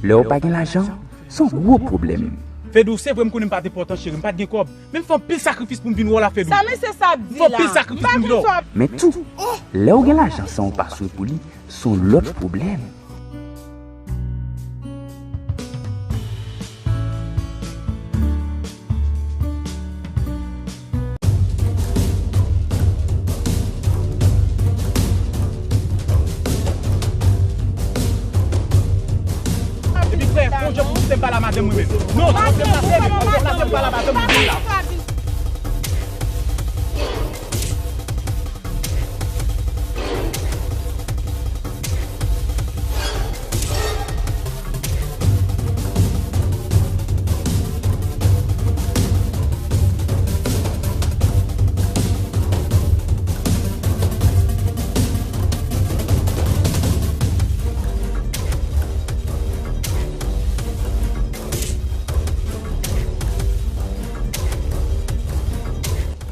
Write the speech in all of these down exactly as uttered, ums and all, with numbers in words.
Lè w pa gen lajan, se yon gwo pwoblèm. Fedou, se vre m konnen m pa t enpòtan, cheri, m pa t gen kòb. Men m fè anpil sakrifis pou m vin wè w la, Fedou. Sa mesye sa ap di la? M fè anpil sakrifis pou m vin wè w. Men tou, lè w gen lajan san w pa swe pou li, se yon lòt pwoblèm. Epi frè, fon jan pou kite m pale a madanm mwen menm. Non, non, deplase, deplase m pale a madanm mwen la.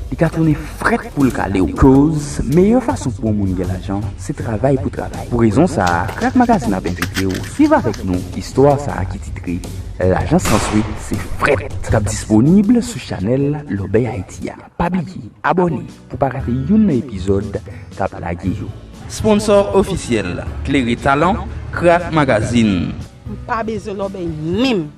Li ka tounen frèt pou l kale w. Koz, meyè fason pou yon moun gen lajan, se travay pou travay. Pou rezon sa a, Krak Magazine ap envite w swiv avèk nou istwa sa a ki titre Lajan san swe, se frèt, k ap disponib sou chanèl Lòbèy Ayiti a. Pa bliye abòne pou pa rate youn nan epizòd k ap lage yo. Sponsor ofisyèl, Klere Talan, Krak Magazine. M pa bezwen Lòbèy menm.